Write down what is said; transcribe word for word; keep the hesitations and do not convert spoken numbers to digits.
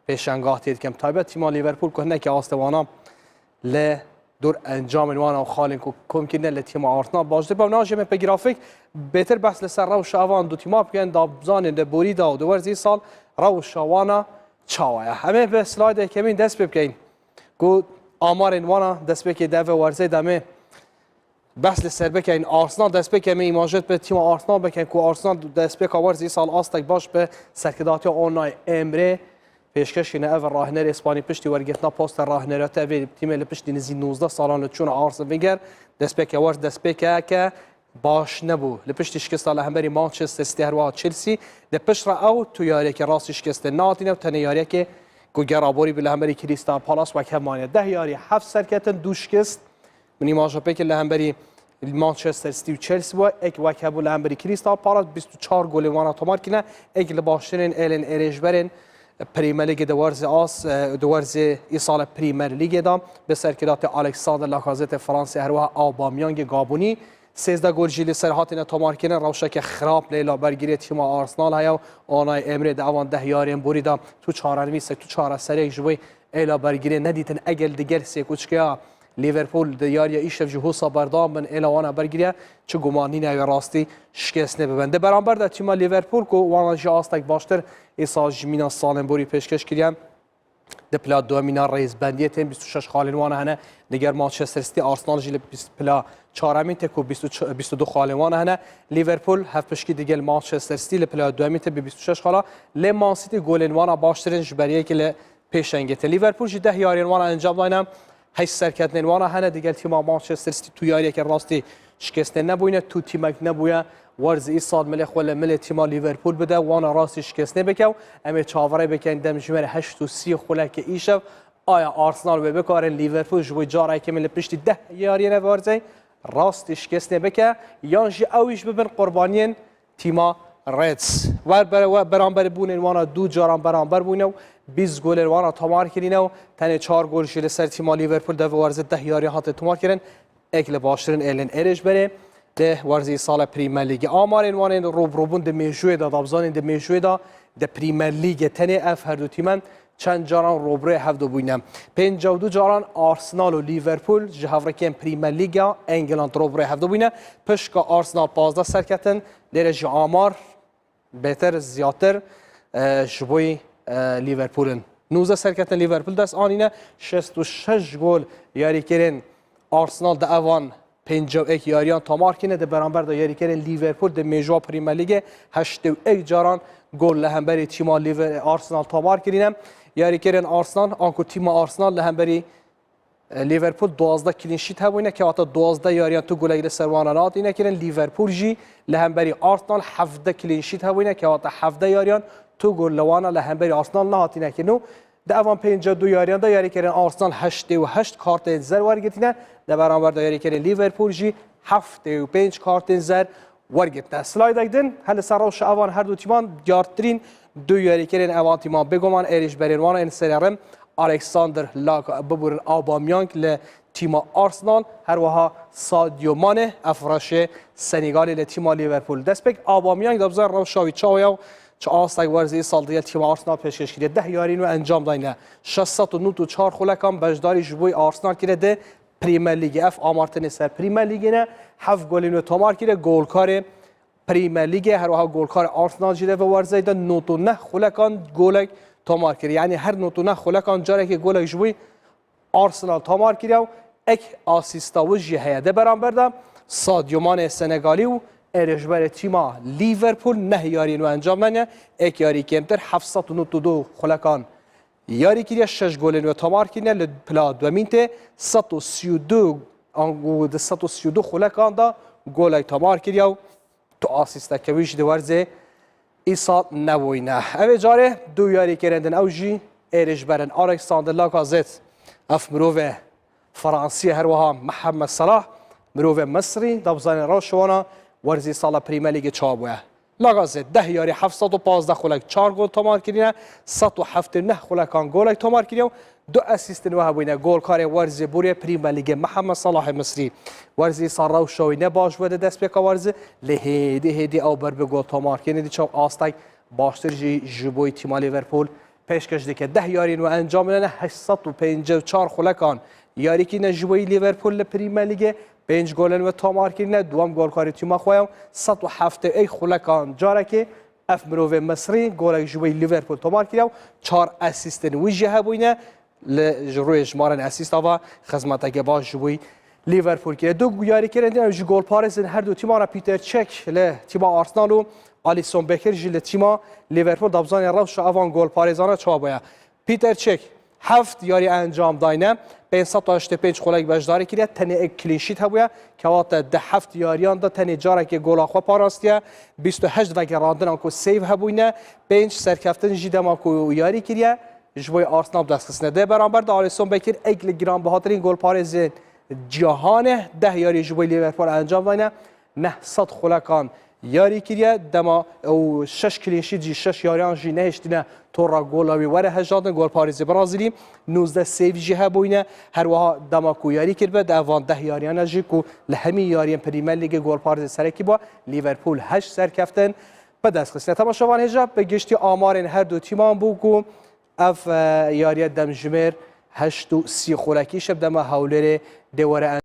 pêşengah tê dikim. Taybet tîma Liverpool ku hinekî astê wana li dor encamên wan û xalên ku kom kirine li tîma Arsenal baş dibe. Û nijê me pê grafik bêtir behs li ser rewşa evan du tîma bikin, da bizanên di borî de û di werzî sal rewşa wana çawa ye. Em ê bi slayda yekemîn dest pê bikeyin ku amarên wana destpêkê de ve werzê de me behs li ser bikin. Arsenal destpêkê me îmajet bi tîma Arsenal bikin ku Arsenal destpêka werzî sal astek baş bi serkidatiya Onay Emre pêşkeş kirine. Ev rahnerê Îspanî piştî wergirtina posta rahneriyatê vê tîmê li piştî nizî nozdeh salan li çûna Arsene Wenger destpêkê werz destpêkeke baş nebû. Li piştî şikesta li hemberî Manchester City her wiha Chelsea di pişt re ew tu yariyekê rastî şikestê nehatîne û tenê yariyekê ku gera borî bi li hemberî Crystal Palace wek hev maniye. Deh yarî heft serketin, du şikest. Min îmaja pê kir li hemberî Manchester City û Chelsea bû. Ek wek hebû li hemberî Crystal Palace bîst û çar golên wana tomar kirine. Ek li baştirên êlên êrêjberên Premier League di werzê as, e, di werzê îsal Premier League de bi serkiratê Alexander Lacazette Fransê, her wiha Aubameyangê Gabonî. Sêzdeh gol jî li ser hatine tomarkirin, rewşeke xirab li êla bergiriyê tîma Arsenal heye û Onay Emre di evan deh yarên borî de tu çarenivîsek, tu çareseriyek ji bo êla bergiriyê nedîtin. Egel digel sêkûçkeya Liverpool di yariya îşev jî hosa berdewam bin, êla wana bergiriye çi guman nîne ew ê rastî şikestnê bibin. Di beramber de tîma Liverpool ku wana jî astek baştir îsal ji mîna salên borî pêşkeş kiriye. Di pila duemîna rêzbendiyê tên bîst û şeş xalên wana hene. Digel Manchester City, Arsenal jî li bîst pila çaremîn tê ku bîst û çar, bîst û du xalên wana hene. Liverpool hevpişkî digel Manchester City li pila duemîn tê bi bîst û şeş xala. Lê Man City golên wana baştirin ji beriyekê li pêşengê tê. Liverpool jî deh yariyên wana encam dayne. Heşt serketinên wana hene digel tîma Manchester City tu yariyeke rastî şikestê nebûyne, tu tîmek nebûye. Werzî îsal milê xwe li milê tîma Liverpool bide, wana rastî şikestnê bike û em ê çaverê bikin demjimêr heşt û sî xulekê îşev. Aya Arsenal wê bikarin Liverpool ji bo cara yekemîn li piştî deh yariyên ev werzê rastî şikestnê bike yan jî ew îş bibin qurbaniyên tîma Reds. Wer bere-, we-, beramberîbûnên wana du caran beramber bûne û bîst golên wana tomar kirîne û tenê çar gol jî li ser tîma Liverpool di werzê deh yarî hate tomar kirin. Ek li baştirin êlên êrêjberê di werzî sala Premier League. Amarên wan ên rûbirûbûn di mêjûyê de, dabzanên di mêjûyê de di Premier League tenê ev her du tîmen çend caran rûbirûyê hevdû bûyne. Pêncî û du caran Arsenal û Liverpool ji hevrêkên Premier League England rûbirûyê hevdû bûyne. Pişka Arsenal pazdeh serketin, lêre jî amar bêtir, ziyadtir, e, ji bo, e, Liverpoolin. Nûzdeh serketin Liverpool dest anîne, şêst û şeş gol yarîkerên Arsenal di evan pêncî û yek yariyan tomar kirine, di beramber de yarîkerên Liverpool di mêjûya Premier League heştê û yek caran gol li hemberî tîma Liver-, Arsenal tomar kirine. Yarîkerên Arsenal, anku tîma Arsenal li hemberî Liverpool duwazdeh clean sheet hebûne, kewata duwazdeh yariyan tu golek li ser wana nehatîne kirin. Liverpool jî li hemberî Arsenal hevdeh clean sheet hebûne, kewata hevdeh yariyan tu gol li wana li hemberî Arsenal nehatîne kirin. Û di evan pêncî û du yariyan de yarîkerên Arsenal heştê û heşt kartên zer wergirtine, di beramber de yarîkerên Liverpool jî heftê û pênc kartên zer wergirtine. Slaydek din, her li ser rewşa evan her du tîman diyartirîn du yarîkerên evan tîman bêguman êrîşberên wan ên serê rim Alexander Laka-, biburin Aubameyang li tîma Arsenal, her wiha Sadio Mane, ev reşê Senegalî li tîma Liverpool. Destpêk Aubameyang de bizan rewşa wî çawa ye û çi astek werzî sal digel tîma Arsenal pêşkêş kiriye. Deh yarîn wê encam dayne. Şeş sed û nod û çar xulekan beşdarî ji bo Arsenal kiriye di Premier League. Ev amartinê ser Premier League ne. Heft golên wê tomar kiriye. Golkarê Premier League, her wiha golkarê Arsenal jî li vê werzê de nod û neh xulekan golek tomar kir. Yanî her nod û neh xulekan carekê golek ji bo Arsenal tomar kiriye û ek asîsta wî jî heye. Di beramber de Sadio Mane Senegalî û êrêjberê tîma Liverpool neh yariyên wê encam dane. Ek yarî kêmtir heft sed û nod û du xulekan yarî kiriye, şeş golên wê tomar kirine, li pila duemîn tê sed û sî û du, ango di sed û sî û du xulekan de golek tomar kiriye û tu asîstekê wî jî di werzê îsal nebûyne. Ev ê carê du yarîkerên din ew jî êrîşber in. Alexander Lacazette, ev mirovê Fransî ye, her wiha Mihemed Salah, mirovê Misrî, da bizanên rewşa wana werzî sala Premier League çawa bûye. Lacazette deh yarî heft sed û pazdeh xulek çar gol tomar kirîne, sed û heftê û neh xulekan golek tomar kiriye û du asîstên wê hebûyne. Golkarê werzê borî Premier League Mihemed Salahê Misrî. Werzî sal rewşa wî ne baş bû di destpêka werzê, lê hêdî hêdî ew ber bi gol tomar kirîne, dî çaw astek baştir jî ji bo tîma Liverpool pêşkeş dike. Deh yariyên we encam dane, heşt sed û pêncî û çar xulekan yarî kirine ji bo yî Liverpool li Premier Lîgê, pênc golên we tomar kirine, duwam golkarê tîma xwe ye, sed û heftê û yek xulekan carekê ev mirovê Misrî golek ji bo yî Liverpool tomar kiriye û çar asîstên wî jî hebûyne. Li ji rûyê jimarên asîsta ve xizmeteke baş ji bo yî Liverpool kiriye. Du yarîkirên din ew ji golparêzên her du tîman re, Peter Cech li tîma Arsenal û Alisson Becker jî li tîma Liverpool, da bizanê rewşa evan golparêzana çawa bûye. Peter Cech heft yarî encam dayne, pênc sed û heştê pênc xulek beşdarî kiriye, tenê yek clean sheet hebûye, kewate di heft yariyan de tenê carekê gola xwe parastiye, bîst û heşt vegerandina ku save hebûyne, pênc serkeftin jî dema ku yarî kiriye, ji bo Arsenal bi dest xistine. Dê beramber de Alisson Becker yek li giranbihatirîn golparêzên cîhanê, deh yarî ji bo Liverpool encam dayne, neh sed xulekan yarî kiriye, dema ew şeş clean sheet jî, şeş yariyan jî nehiştine tora gola wî were hejandin, golparêzê Brazîlî, nûzdeh save jî hebûyne, her wiha dema ku yarî kiribe, di evan deh yariyana jî ku li hemî yariyên Premier Lîgê golparêzê serekî bû, Liverpool heşt serkeftin bi dest xistine. Temaşevan hêja bi giştî amarên her du tîman bû ku ev, e, yariye demjimêr heşt û sî xulekî şev dema Hewlêrê dê were